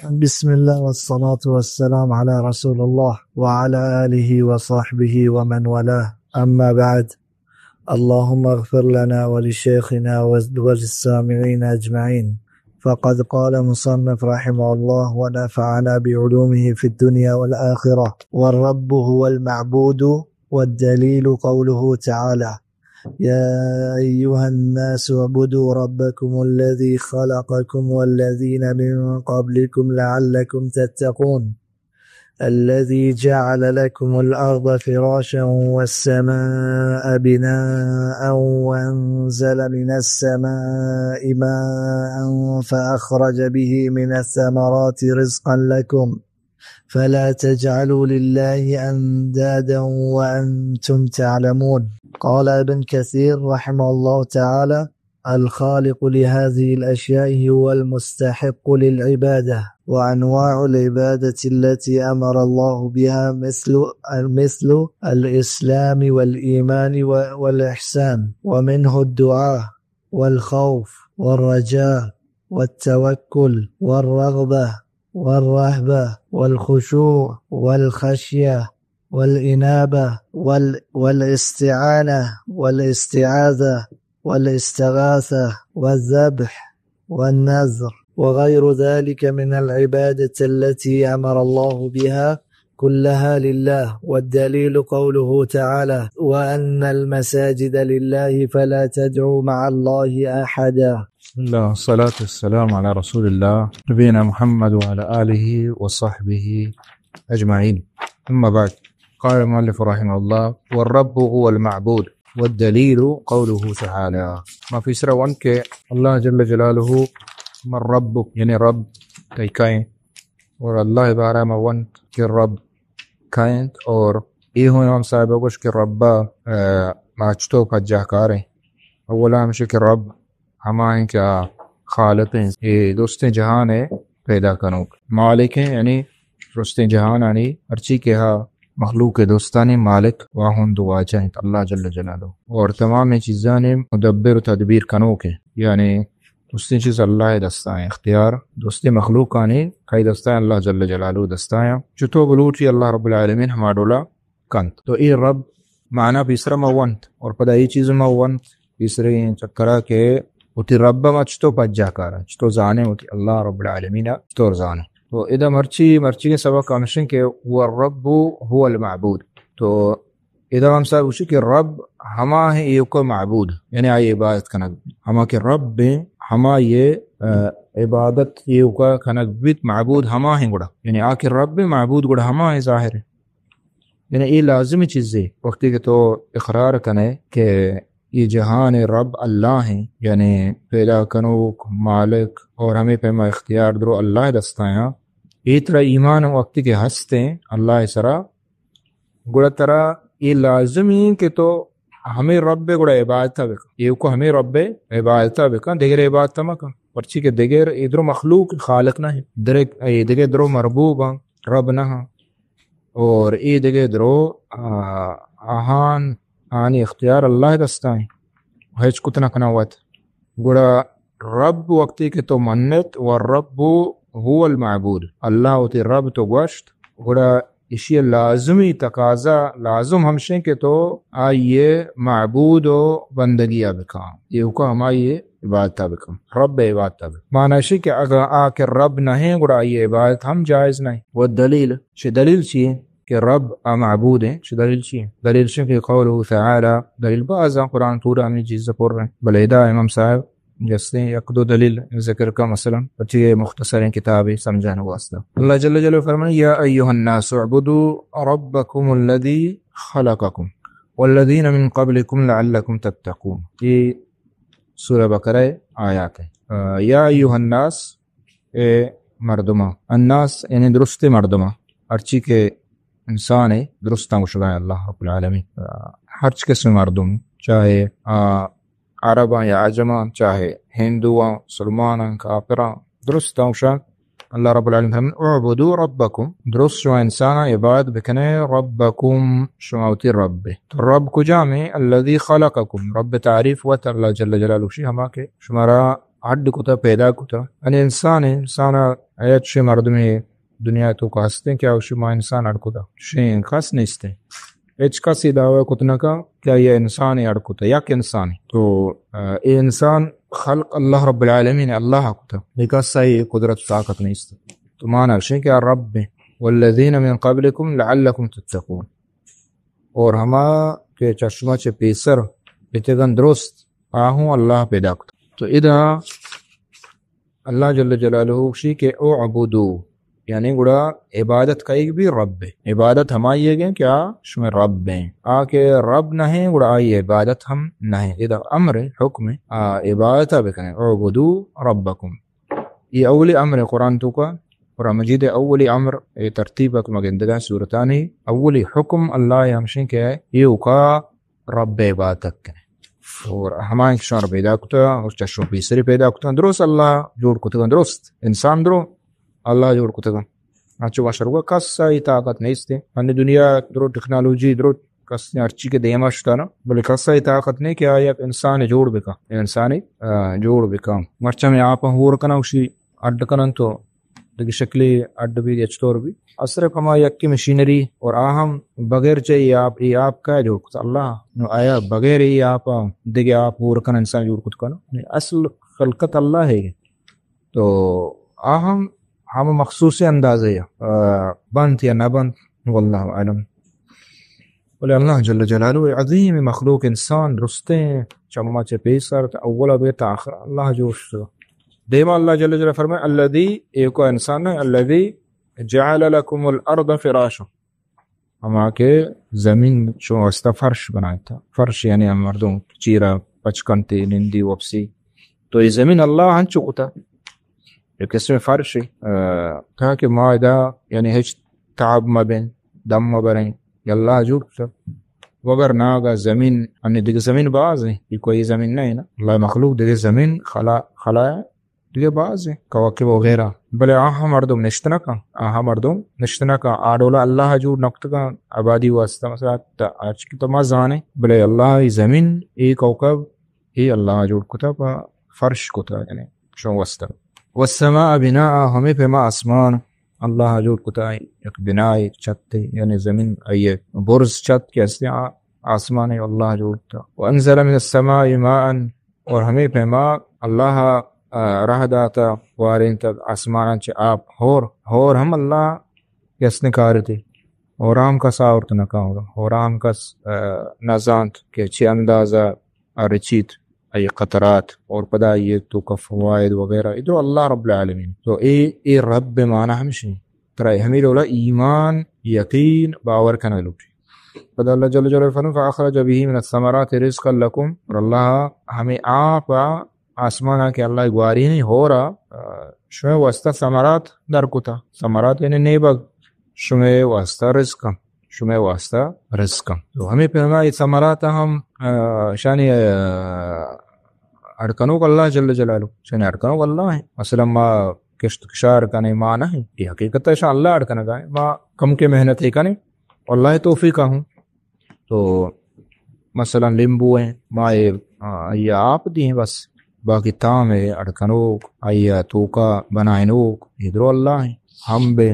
بسم الله والصلاة والسلام على رسول الله وعلى آله وصحبه ومن والاه. أما بعد. اللهم اغفر لنا ولشيخنا وللسامعين أجمعين. فقد قال مصنف رحمه الله ونفعنا بعلومه في الدنيا والآخرة. والرب هو المعبود، والدليل قوله تعالى: يا أيها الناس اعبدوا ربكم الذي خلقكم والذين من قبلكم لعلكم تتقون. الذي جعل لكم الأرض فراشا والسماء بناء وأنزل من السماء ماء فأخرج به من الثمرات رزقا لكم فلا تجعلوا لله أندادا وأنتم تعلمون. قال ابن كثير رحمه الله تعالى: الخالق لهذه الأشياء هو المستحق للعبادة، وأنواع العبادة التي أمر الله بها مثل، مثل الإسلام والإيمان و-، والإحسان، ومنه الدعاء والخوف والرجاء والتوكل والرغبة والرهبة والخشوع والخشية والإنابة وال-، والاستعانة والاستعاذة والاستغاثة والذبح والنذر وغير ذلك من العبادة التي أمر الله بها كلها لله، والدليل قوله تعالى: وأن المساجد لله فلا تدعوا مع الله أحدا. بسم الله، والصلاة والسلام على رسول الله، نبينا محمد وعلى آله وصحبه أجمعين. أما بعد، قال المؤلف رحمه الله: والرب هو المعبود، والدليل قوله تعالى. ما پیسرا ونت کہ اللہ جل جلالہ من ربک، یعنی رب تئی کئے؟ اور اللہ بارہ ما ونت کہ رب کئے انت؟ اور اے ہوں امام صاحب گوش کہ رب، آ، ما چتو پجاہ کاریں؟ اولا ہمشی کہ رب ہما ہیں کہ آ خالق ہیں، اے درستیں جہان ہے پیدا کنوک، مالک ہیں، یعنی درستیں جہانانی ہرچی کہ ہا مخلوق درستانی مالک واہند واجہ ہیں اللہ جل جلالہ، اور تمام چیزانی مدبر و تدبیر کنوک ہیں، یعنی درستیں چیز اللہ دستا ہیں، اختیار درستیں مخلوقانی کئی دستا ہیں؟ اللہ جل جلالہ دستا ہیں۔ چتو بلوٹی اللہ رب العالمین ہما ڈولا کنت۔ تو اے رب معنی پیسرا ما ونت، اور پدا اے چیز ما ونت پیسرے چکرا کہ وتی رب ما چتو پجاہ کارا، چتو زانے وتی اللہ رب العالمین چتور زانے۔ تو ادا مرچی، مرچی کے سبق ہمشن کہ هو الرب هو المعبود۔ تو ادا ہم صاحب گوشی کہ رب ہما ہیں ایوکا معبود، یعنی آئی عبادت کنگ، ہما کہ رب ہیں، ہما یہ، آ، عبادت ایوکا کنگ بیت، معبود ہما ہیں گڑا، یعنی آ کہ رب ہیں، معبود گڑا ہما ہیں، ظاہر ہے۔ یعنی اے لازمی چیزے، وقتی کہ تو اقرار کنے کہ اے جہان رب اللہ ہیں، یعنی پیدا کنوک، مالک، اور ہمیں پیما اختیار درو اللہ دستایاں، اے ترا ایمان وقتی کہ ہستیں اللہ سرا، گڑا ترا اے لازمی کہ تو ہمیں رب گڑا عبادت بکن، ایوکا ہمیں رب عبادت بکن، دگر عبادت مکن، پرچی کہ دگر اے درو مخلوق خالق نہیں، درک اے دگر درو مربوب ہیں، رب نہ ہیں۔ اور اے دگہ درو، آ، آہان، آنی اختیار اللہ دستائیں۔ ہچ کت نہ کناں وت۔ گڑا رب وقتی کہ تو منت، والرب هو المعبود، اللہ وتی رب تو گوشت، گڑا اشی لازمی تقاضا، لازم ہمشیں کہ تو آئیے معبود و بندگی بکاں، ایوکا ہمائی عبادت بکن، رب عبادت بکن۔ معنی اشی کہ اگر آ کہ رب نہیں، گڑا آئی عبادت ہم جائز نہیں۔ و دلیل، چہ دلیل چی ہے کہ رب آ معبود ہیں؟ چہ دلیل چی ہے؟ دلیل چی کہ قوله تعالی، دلیل بعضا قرآن پورا ہمیں چیز پر ہیں، بلے ادا امام صاحب جستے یک دو دلیل ذکر کا، مثلاً پچی مختصریں کتابے سمجھانے واسطہ۔ اللہ جل جلالہ فرمائے: یا ایھا الناس اعبدوا ربکم الذی خلقکم والذین من قبلکم لعلکم تتقون۔ یہ سورہ بقرہ آیات ہیں۔ آ، یا ایھا الناس، اے مردماں، الناس یعنی درست مردماں، ہرچی کہ انسان ہے درستاں گوشگا اللہ رب العالمین۔ آ، ہرچ قسم مردم، چاہے، آ، عرباں یا عجماں، چاہے ہندواں، مسلماناں، کافراں، درستاں گوشاں۔ اللہ رب العالمین فرمائے: اعبدوا ربکم، درست شما انساناں عبادت بکنے، ربکم، شما وتی رب۔ تو رب کجام ہے؟ الذی خلقکم، رب تعریف وت اللہ جل جلالہ شی ہما کہ شمارا اڈ کتا، پیدا کتا۔ یعنی انسان، انسان ایت شی مردمی دنیا تو کاستے کہ آوشی ما انسان اڈ کتا، شی کس نیستے۔ ہچ کس یہ دعوی کت نہ کا کہ یہ انسان اڈ کتا، یک انسان۔ تو، آ، یہ انسان خلق اللہ رب العالمین، اللہ کتا، یہ کس یہ قدرت طاقت نیست۔ تو مانا شی کہ رب، والذین من قبلکم لعلکم تتقون۔ اور ہما کہ چشمہ چہ پیسر بیتگن درست، آہوں اللہ پیدا کت۔ تو ادا اللہ جل جلالہ گوشی کہ اعبدو، یعنی گڑا عبادت کئیگ بی رب۔ عبادت ہمائی ہے کہ آ شمئے رب ہیں۔ آ کہ رب نہ ہیں، گڑا آئی عبادت ہم نہ ہیں۔ ادا امر ہے، حکم ہے، آ عبادت بکنے۔ اعبدو ربکم۔ یہ اولی امر ہے قرآن تو کا، قرآن مجید اولی امر، یہ ترتیب ہے کہ مگندگا سورتانی اولی حکم اللہ ہمشیں کہ ہے، یہ کا رب عبادت کنے۔ اور ہمائیں کہ شمار پیدا کتا، اور چشم پیسری پیدا کتا، درست اللہ جوڑ کتگا، درست انسان درو اللہ جوڑ کتگا۔ اچھا، واشرگا کس ای طاقت نیست۔ ہنی دنیا درو ٹیکنالوجی درو کس نے ہرچی کہ دیما شتانا، بلے کس ای طاقت نے کہ آ یک انسان جوڑ بکا، انسانی، آ، جوڑ بکا۔ مرچا میں آپ ہور کنا، اسی اڈ کنن تو دگہ شکلی اڈ بی یا چطور بی۔ اصرف ہما یکی مشینری اور آ ہم بغیر چہ ای آپ، ای آپ کا جوڑ کت اللہ؟ نو آیا بغیر ای آپ دگہ آپ ہور کن انسان جوڑ کت کنو؟ یعنی اصل خلقت اللہ ہے۔ تو آ ہم، ہم مخصوص اندازے، آ، بنت یا نہ بنت، واللہ اعلم۔ بلے اللہ جل جلالہ عظیم مخلوق انسان درستیں چما چہ پیسر تا اولا بے تا آخر اللہ جوش تو۔ دیما اللہ جل جلالہ فرمائے، الذی، ایک انسان ہے، الذی جعل لکم الارض فراشا، ہما کہ زمین شما واسطہ فرش بنائے تا۔ فرش یعنی ہم مردم چیرا پچ کنتے، نندی، وپسی۔ تو یہ زمین اللہ ہنچو کتا، ایک قسم فرش ہے، آ، تاکہ ما ادا یعنی ہچ تعب مبیں، دم مبریں، یہ اللہ جوڑ کتا۔ وگر ناگا زمین، انی دیگه زمین باز ہیں، یہ کوئی زمین نہیں نا۔ اللہ مخلوق دیگه زمین خلا، خلا دگہ باز ہیں، کواکب وغیرہ۔ بلے آہاں مردم نشت نہ کن، آہاں مردم نشت نہ کن۔ آ ڈولا اللہ جوڑ نکتگاں آبادی واسطہ، مثلا تا آج کی تو ما زانے، بلے اللہ ای زمین، ای کوکب، ای اللہ جوڑ کتا پا فرش کتا، یعنی شون واسطہ۔ والسماء بناء، ہمیں پیما آسمان اللہ جوڑ کتا یک بنائے، چھتے، یعنی زمین، آئیے برز چھت کہ ہستے آ-، آسمان اللہ جوڑ کتا۔ وانزل من السماء ماء، اور ہمیں پیما اللہ، آ، راہ داتا، وارینتا آسماناں چہ آپ، ہور، ہور ہم اللہ یسن کارتے۔ ہورام کس آورت نہ کاں، ہورام کس، آ، نہ زانت کہ چی اندازہ آ رچیت، آئی قطرات، اور پدا یہ تو کا فوائد وغیرہ، ادھر اللہ رب العالمین۔ تو اے، اے رب معنی ہمشی۔ ترا ہمیں ڈولا ایمان، یقین، باور کنگ لوٹی۔ پدا اللہ جل جلالہ فرمائے، فاخرج به من الثمرات رزقا لكم، اور اللہ ہمیں آپ آسمانا کہ اللہ گوارینی ہورا، آ، شمئے واسطہ ثمرات در کتا۔ ثمرات یعنی نیبگ، شمئے واسطہ رزق، شمئے واسطہ رزق۔ تو ہمیں پیما یہ ثمرات ہم، آ، شانی، آ، اڑکنوک اللہ جل جلالہ، شانی اڑکنوک اللہ ہیں۔ مثلا ما کشت کشار کنے، ما نہ ہیں، یہ حقیقت ہے شان اللہ اڑکنگا ہے۔ ما کم کے محنت ہی کنے، اللہ توفیق ہوں۔ تو مثلا لیمبو ہیں، ما یہ، آ، یہ آپ دی ہیں بس، باقی تام ہے، اڑکنوک، آئی توکا بنائنوک، یہ درو اللہ ہیں۔ ہم بے،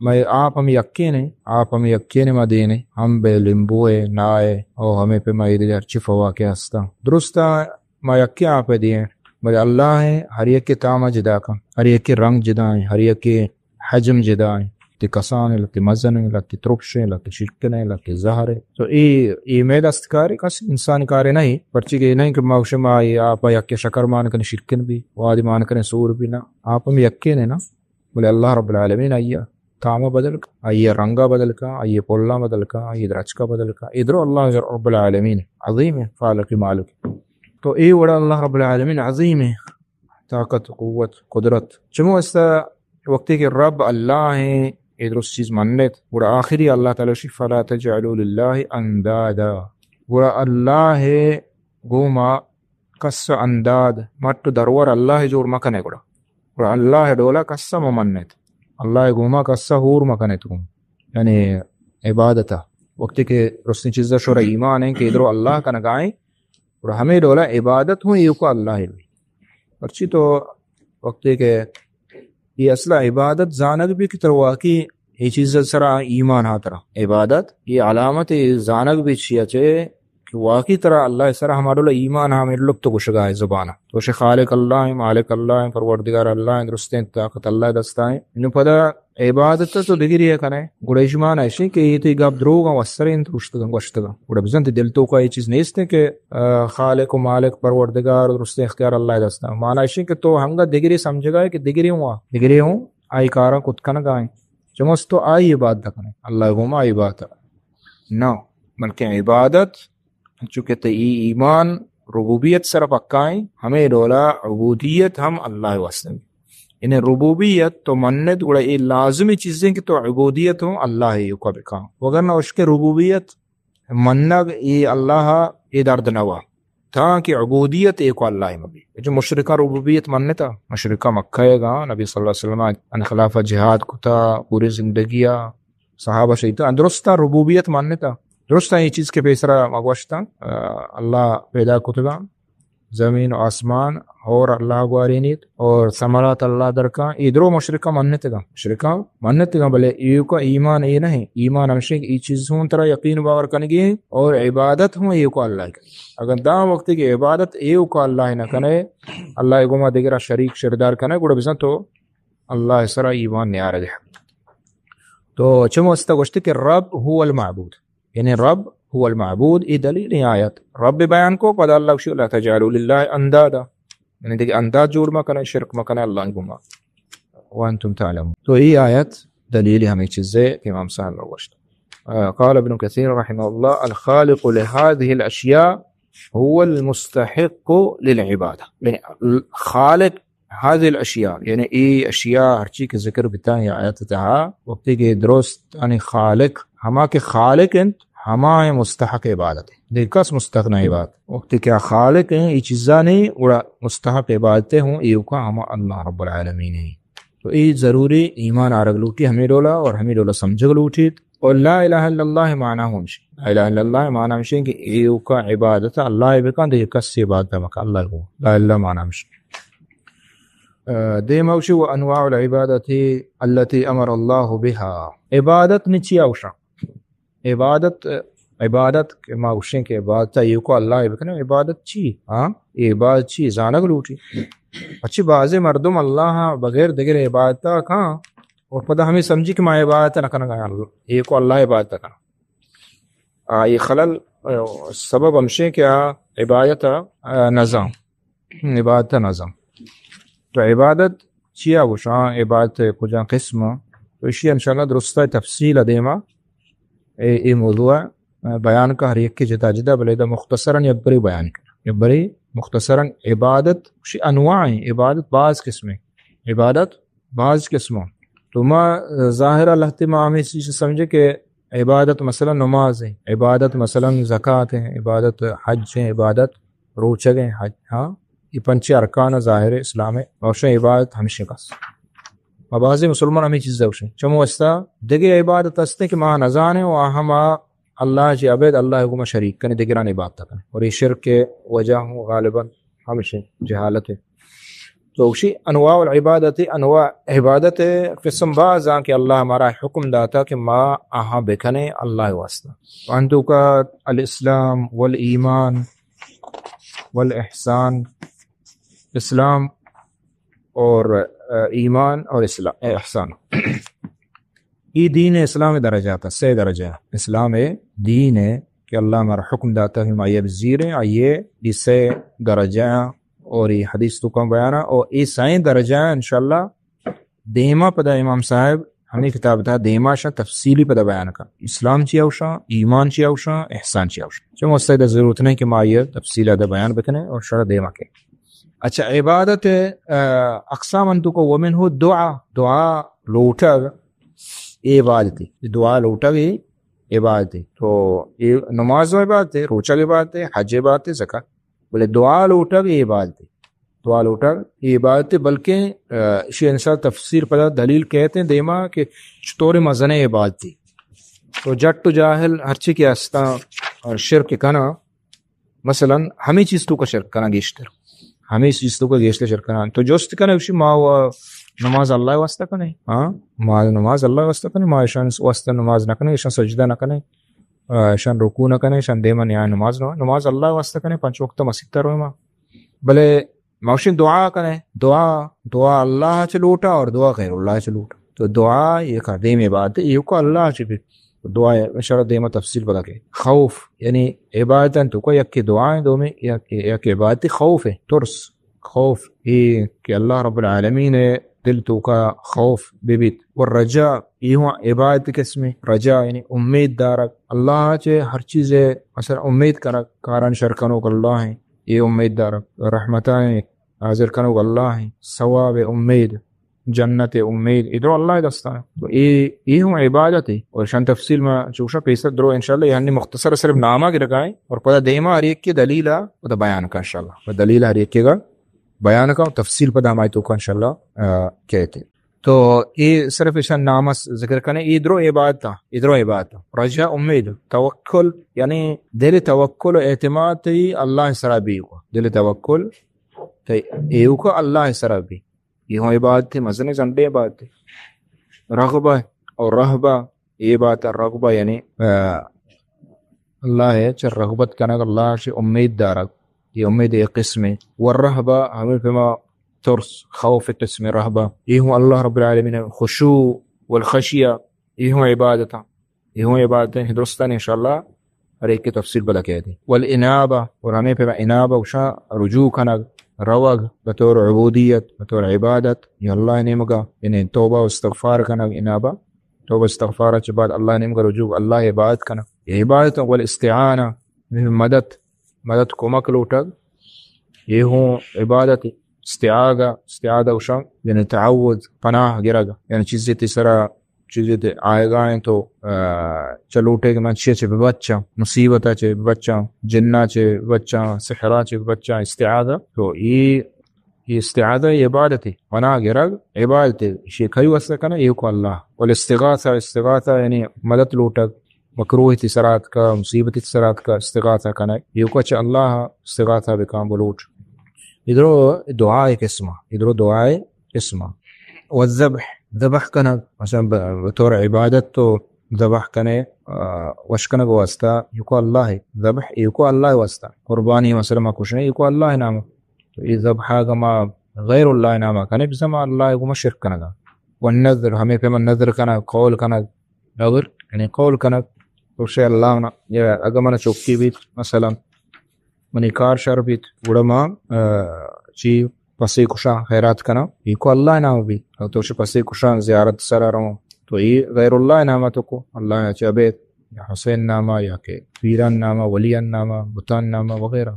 ما آپ ہم یکین ہیں، آپ ہم یکین ما دینے، ہم بے لیمبو ہے، نا ہے، او ہمیں پہ ما یہ ہرچی فواکہ ہستا۔ درستا ما یکے آپ دیئے، بلے اللہ ہیں ہر یکے تام جدا کن، ہر یکے رنگ جدا ہیں، ہر یکے حجم جدا ہیں۔ لہتے کسان ہیں، لہتے مزن ہیں، لہتے ترپش ہیں، لہتے شکن ہیں، لہتے زہر ہیں۔ تو اے، اے مئے دست کارے، کس انسان کارے نہیں۔ پرچی کہ اے نہیں کہ ما گوشے ما اے آپ یکے شکر مان کنے شکن بی، وادی مان کنے سور بی، نا۔ آپ ہم یکے نے نا۔ بلے اللہ رب العالمین آئی ء تام ء بدل کن، آئی ء رنگ ء بدل کن، آئی ء پلاں بدل کن، آئی ء درچک ء بدل کن۔ اے درو اللہ رب العالمین عظیم ہے، خالق مالک۔ تو اے وڑا اللہ رب العالمین عظیم ہے، طاقت، قوت، قدرت۔ چمو است وقتی کہ رب اللہ ہیں، اے درست چیز منت، گڑا آخری اللہ تعالی شی، فلا تجعلوا للہ اندادا۔ گڑا اللہ گوما کس ء انداد، مٹ و درور اللہ ء جوڑ مکنے گڑا۔ گڑا اللہ ء ڈولا کس ء ممنت۔ اللہ ء گوما کس ء ہور مکنت گوں۔ یعنی عبادت ء۔ وقتی کہ رستیں چیز ء شور ایمان ہیں کہ ادرو اللہ کنگائیں، گڑا ہمیں ڈولا عبادت ہوں ایوکا اللہ ء۔ پرچی تو وقتی کہ یہ اصل عبادت زانگ بھی کہ ترا واقعی یہ چیز سرا ایمان ہا ترا۔ عبادت یہ علامت زانگ بھی چیا چے کہ واقعی ترا اللہ سرا ہما ڈول ایمان ہا، ہمے ڈول تو گوشگا ہے زبان۔ تو شے خالق اللہ ہیں، مالک اللہ ہیں، پروردگار اللہ ہیں، درستیں طاقت اللہ دستا ہیں۔ انو پدا عبادت تو دگری ہے کنے۔ گڑا ایش معنی ایشی کہ یہ تی گپ دروگا وسرین تو اشتگا، گوشتگا۔ گڑا بزن تی دل تو کا یہ چیز نیست ہے کہ، آ، خالق و مالک، پروردگار و درستیں اختیار اللہ دستا۔ معنی ایشی کہ تو ہنگا دگری سمجھگا ہے کہ دگری ہوں، دگری ہوں، آئی کارا کت کنگا ہیں۔ چمس تو آئی عبادت کنے، اللہ گوما آئی عبادت۔ نہ، بلکہ عبادت چونکہ تئی ایمان ربوبیت سر پکا ہیں، ہمے ڈولا عبودیت ہم اللہ واسطہ۔ یعنی ربوبیت تو منت گڑا یہ لازمی چیزیں کہ تو عبودیت ہوں اللہ ایوکا بکا۔ وگرنہ اشکے ربوبیت منگ یہ اللہ یہ درد نوا، تاکہ عبودیت ایوکا اللہ مبی۔ جو مشرکہ ربوبیت منتا، مشرکہ مکہ گا نبی صلی اللہ علیہ وسلم ان خلاف جہاد کتا، پوری زندگی صحابہ شہید، درستا ربوبیت مانتا، درستا یہ چیز کہ پیسرا مگوشتا، آ، اللہ پیدا کتگا، زمین و آسمان اور اللہ گوارینیت اور ثمرات اللہ درکا، یہ درو مشرکہ مانتگا، مشرکہ مانتگا، بلے ایوکا ایمان یہ نہیں، ایمان ہمشہ کہ یہ چیز ہوں ترا یقین باور کنگی اور عبادت ہوں ایوکا اللہ کی۔ اگر دا وقت کی عبادت ایوکا اللہ نہ کنے، اللہ گما دیگرا شریک شردار کنے، گڑا بزن تو اللہ سرا ایمان نیارگے۔ تو چمو استا گوشتے کہ رب هو المعبود، یعنی رب هو المعبود، یہ دلیل ہے آیت۔ رب بیان کو، پدا اللہ گوشی، "لا تجعلوا لله اندادا"، یعنی دیکھ انداز جوڑ مکنه، شرک مکنه اللہ گما، "وانتم تعلمون"۔ تو یہ آیت دلیل ہمیں چیزے کہ امام صاحب نے گوشت۔ آ، قال ابن كثير رحمه الله: "الخالق لهذه الأشياء هو المستحق للعبادة"، یعنی خالق هذه الأشياء، یعنی ای اشیاء ہرچی کہ ذکر بتا ہے آیت تہا، وقتی کہ درست یعنی خالق، ہما کہ خالق انت، ہما ہے مستحق عبادت ہے۔ دیکھ کس مستحق نہ عبادت۔ وقتی کہ خالق ہیں، ای چیزاں نہیں، گڑا مستحق عبادت ہوں، ایوکا ہما اللہ رب العالمین ہے۔ تو ای ضروری ایمان آرگ لوٹی ہمیں ڈولا اور ہمیں ڈولا سمجھگ لوٹیت۔ اور لا الہ الا اللہ معنی ہمشی۔ لا الہ الا اللہ معنی ہمشی کہ ایوکا عبادت اللہ بکن، دیکھ کس عبادت مکن اللہ کو۔ لا الہ معنی ہمشی۔ آ، دیما گوشی، "وأنواع العبادة التي أمر الله بها"، عبادت نی چیا گوشاں؟ عبادت، عبادت کہ ما گوشیں کہ عبادت ایوکا اللہ بکنے، عبادت چی؟ ہاں، یہ عبادت چی؟ زانگ لوٹی۔ اچھی بعضی مردم اللہ بغیر دگر عبادت کاں اور پدا ہمیں سمجھی کہ ما عبادت نہ کنگا، ایوکا اللہ عبادت کنا۔ آ، یہ خلل، آ، سبب ہمشیں کہ آ عبادت، آ، نزان۔ عبادت نظم۔ تو عبادت چیا گوشاں؟ عبادت کجا قسم؟ تو اشی انشاءاللہ درستہ تفصیل دیما اے، اے موضوع بیان کا، ہر یک کے جدا جدا، بلے دا مختصراً یک بری بیان کر۔ یک بری مختصراً عبادت شی انواع ہیں، عبادت باز قسم ہے، عبادت باز قسم۔ تو ما ظاہر لہتے ما ہمیں چیز سمجھے کہ عبادت مثلاً نماز ہے، عبادت مثلاً زکات ہے، عبادت حج ہے، عبادت روچگ ہیں، حج، ہاں، یہ پنچ ارکان ظاہر اسلام ہے، اور شے عبادت ہمشہ کس۔ ما بعضی مسلمان ہمیں چیز دوشن۔ چمو استا دگہ عبادت ہستے کہ ما نزانے و ہما اللہ جی عبید اللہ کو ما شریک کنے، دگران عبادت کنے۔ اور یہ شرک کے وجہ ہوں غالباً ہمشہ جہالت ہے۔ تو گوشی انواع العبادت، انواع عبادت قسم باز آں کہ اللہ مارا حکم داتا کہ ما آہاں بکنے اللہ واسطہ۔ وانتو کا الاسلام والایمان والاحسان، اسلام اور، آ، ایمان اور اسلام، احسان۔ ای دین اسلام درجات، سے درجہ۔ اسلام دین ہے کہ اللہ مارا حکم داتا کہ ما یہ بزیریں، آئیے ای سے درجہ اور یہ حدیث تو کم بیانا اور ای سائیں درجہ انشاءاللہ دیما پدا امام صاحب ہمیں کتاب تہا دیما شا تفصیلی پدا بیان کا۔ اسلام چیا اوشا، ایمان چیا اوشا، احسان چیا اوشا۔ چون اس سے ضرورت نہیں کہ ما یہ تفصیل دا بیان بکنے اور شرح دیما کے۔ اچھا، عبادت، آ، اقسام انتو کو ومن ہو دعا، دعا لوٹگ اے عبادت ہے۔ دعا لوٹگ اے عبادت ہے۔ تو یہ نماز و عبادت ہے، روچگ عبادت ہے، حج عبادت ہے، زکات۔ بلے دعا لوٹگ اے عبادت ہے۔ دعا لوٹگ اے عبادت ہے، بلکہ، آ، اشی انشاءاللہ تفسیر پدا دلیل کہتے ہیں دیما کہ چطور مزن عبادت ہے۔ تو جٹ و جاہل ہرچی کہ ہستا اور شرک کنا، مثلاً ہمیں چیز تو کا شرک کنا گیشتر۔ ہمے چیز توکا گیشتر شرک کنن۔ تو جست کنے، گوشی، ما و نماز اللہ واسطہ کنے؟ ہاں؟ ما نماز اللہ واسطہ کنے؟ ما ایشان واسطہ نماز نہ کنے، ایشان سجدہ نہ کنے، آ، ایشان رکوع نہ کنے، ایشان دیما نیا نماز نہ، نماز اللہ واسطہ کنے، پنچ وقت مسیت روے ما۔ بلے ما گوشیں دعا کنے، دعا، دعا اللہ چہ لوٹا اور دعا غیر اللہ چہ لوٹا۔ تو دعا یک عظیم عبادت ہے، ایوکا اللہ چہ بی۔ دعا انشاءاللہ دیما تفصیل پدا کئے۔ خوف، یعنی عبادتاں توکا یکے دعا ہے، دومی یک، یک عبادت خوف ہے، ترس، خوف، اے کہ اللہ رب العالمین دل توکا خوف ببیت۔ و رجا، اے ہوں عبادت قسمے، رجا یعنی امید دارگ۔ اللہ چہ ہر چیزے مثلا امید کنگ، کاران شر کنوک اللہ ہیں، اے امید دارگ، رحمتان حاضر کنوک اللہ ہیں، ثواب امید، جنت امید، اے درو اللہ دستا ہیں۔ تو اے، اے ہوں عبادت ہے۔ اور شان تفصیل ما چوشا پیسر درو انشاءاللہ، یعنی مختصر صرف نامہ گرگائیں اور پدا دیما ہر یک کے دلیل پدا بیان کا انشاءاللہ۔ پدا دلیل ہر یک کے گا بیان کا، تفصیل پدا ہمائی توکا انشاءاللہ، آ، کہتے۔ تو اے صرف ایشان نام ذکر کنے، اے درو عبادت، اے درو عبادت۔ رجا امید، توکل، یعنی دل توکل و اعتماد تی اللہ سرا بی کو۔ دل توکل تی ایوکا اللہ سرا بی۔ اے ہوں عبادت ہے، مزن زنڈے عبادت ہے۔ رغبہ اور رہبہ، اے بات رغبہ یعنی، آ، اللہ ہے چہ رغبت کنگ، اللہ چہ امید دارگ، اے امید اے قسم ہے۔ و رہبہ ہمیں پیما ترس، خوف قسم رہبہ۔ اے ہوں اللہ رب العالمین خشوع والخشیہ، اے ہوں عبادت، اے ہوں عبادت ہیں درستان انشاءاللہ ہر ایک کی تفصیل بدا کہتے ہیں۔ والانابہ، اور ہمیں پیما انابہ گوشاں رجوع کنگ، روگ بطور عبودیت، بطور عبادت، یا اللہ نیمگا، یعنی توبہ و استغفار کنگ انابہ۔ توبہ استغفار چہ بعد اللہ نیمگا رجوع، اللہ عبادت کنگ۔ یہ عبادت۔ والاستعانہ، مدد، مدد کمک لوٹگ۔ یہ ہوں عبادت۔ استعاذہ، استعاذہ گوشاں، یعنی تعوذ، پناہ گرگ، یعنی چیزے تی سرا، چیزے تی آئیگا ہیں تو، آ، چہ لوٹے کہ من چیئے چہ ببچاں، مصیبتا چہ ببچاں، جنا چہ ببچاں، سحرا چہ ببچاں، استعاذہ۔ تو یہ، یہ استعاذہ عبادت ہے، پناہ گرگ عبادت ہے۔ شی کئی واسطہ کنا، ایوکا اللہ۔ والاستغاثہ، استغاثہ یعنی مدد لوٹگ، مکروہ تی سرا اتکا، مصیبت تی سرا اتکا، استغاثہ کنگ۔ ایوکا چہ اللہ استغاثہ بکاں بلوٹ۔ ادرو دعائے قسمہ، ادرو دعائے قسمہ۔ والذبح، ذبح کنگ، مثلا ب-، بطور عبادت تو ذبح کنے، آ، وش کنگ واسطہ، ایوکا اللہ ہے۔ ذبح ایوکا اللہ واسطہ۔ قربانی مثلا ما کشنے، ایوکا اللہ نام۔ تو یہ ذبح اگا ما غیر اللہ نام کنے، بزاں ما اللہ گوما شرک کنگا۔ والنذر، ہمیں پیما نذر کنگ، قول کنگ، نذر، یعنی قول کنگ، تو شے اللہ نا، یا اگہ من چوکی بیت، مثلا، منی کار شر بیت، گڑا ما، آ، چی پسے کشاں، خیرات کناں، ایوکا اللہ نام بیت۔ تو شے پسے کشاں، زیارت سرا رواں، تو ای غیر اللہ نام تو کو، اللہ چا بیت، یا حسین ناما، یا کہ پیران ناما، ولیان ناما، بتان ناما وغیرہ۔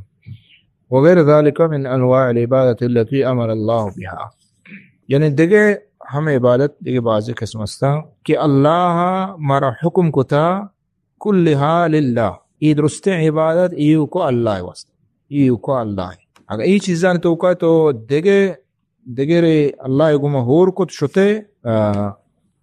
وغیر ذلك من انواع العبادة التي امر الله بها۔ یعنی دگہ ہم عبادت، دگہ بعضی قسم ہستاں کہ اللہ مارا حکم کتا، كلها لله، ای درستیں عبادت ایوکا اللہ واسطہ، ایوکا اللہ۔ اگر ای چیزان توکا تو دگہ دگرے اللہ گوما ہور کت شتے، آ،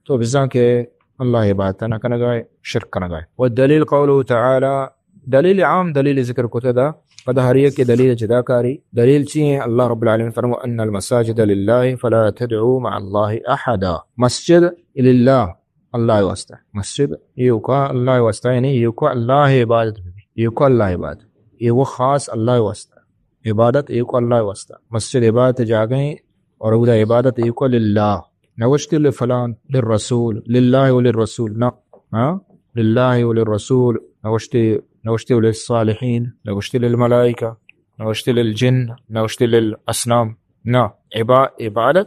تو بزاں کہ اللہ عبادت نہ کنگائے، شرک کنگائے۔ والدلیل قوله تعالی، دلیل عام دلیل ذکر کتے دا، پدا ہر یک دلیل جدا کاری۔ دلیل چی ہیں؟ اللہ رب العالمین فرمو، ان المساجد لله فلا تدعوا مع الله احدا۔ مسجد للہ، اللہ واسطہ۔ مسجد ایوکا اللہ واسطہ، یعنی ایوکا اللہ عبادت بی، ایوکا اللہ عبادت، ایوکا خاص اللہ واسطہ۔ عبادت ایوکا اللہ واسطہ۔ مسجد عبادت جاگہ ہیں اور اودا عبادت ایوکا للہ۔ نوشتے لفلان، للرسول، للہ و للرسول، نہ۔ ہاں؟ للہ و للرسول۔ نوشتے، نوشتے للصالحین، نوشتے للملائکہ، نوشتے للجن، نوشتے للاصنام۔ نہ۔ عبا-، عبادت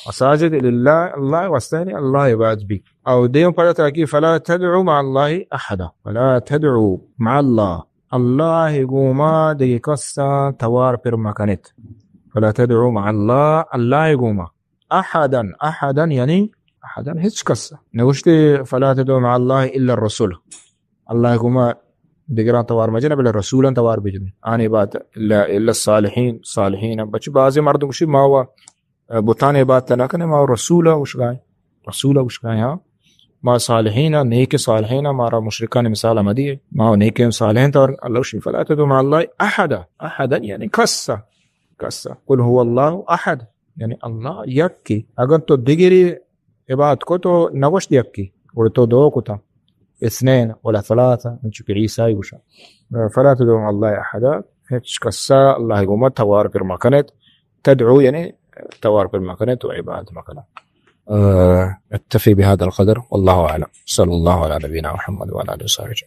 مساجد للہ، اللہ واسطہ، یعنی اللہ عبادت بی۔ او دیم پدا تاکہ فلا تدعوا مع اللہ احدا۔ فلا تدعوا مع اللہ۔ اللہ گوما دگہ کسا توار پر مکنت۔ فلا تدعوا مع اللہ، اللہ گوما۔ احدا، احدا یعنی احدا، ہچ کس۔ نگوشتے فلا تدعوا مع اللہ الا الرسول۔ اللہ گوما دگراں توار مجن، بلے رسولاں توار بجن۔ آنے بات الا، الا الصالحین، صالحین۔ بچ بعضی مردم گوشی ما و بتان عبادت نہ کنے، ما رسول گوشگائیں، رسول گوشگائیں، ہاں۔ ما صالحین، نیک صالحین، مارا مشرکان مثال مدیے۔ ما نیک صالحین توار، اللہ گوشی فلا تدعوا مع اللہ احدا، احدا یعنی کس۔ کسا۔ قل هو الله احد، یعنی اللہ یکی۔ اگر تو دگری عبادت کو تو نگوشت یکی، اور تو دو کتا، اثنین ولا ثلاثہ، انچو کہ عیسائی گوشا۔ فلا تدعوا مع الله احدا، ہچ کسا اللہ گوما توار پر مکنت۔ تدعو یعنی توار پر مکنت و عبادت مکنت۔ آه، اكتفي بهذا القدر، والله أعلم. صلى الله على نبينا محمد وعلى آله وصحبه أجمعين.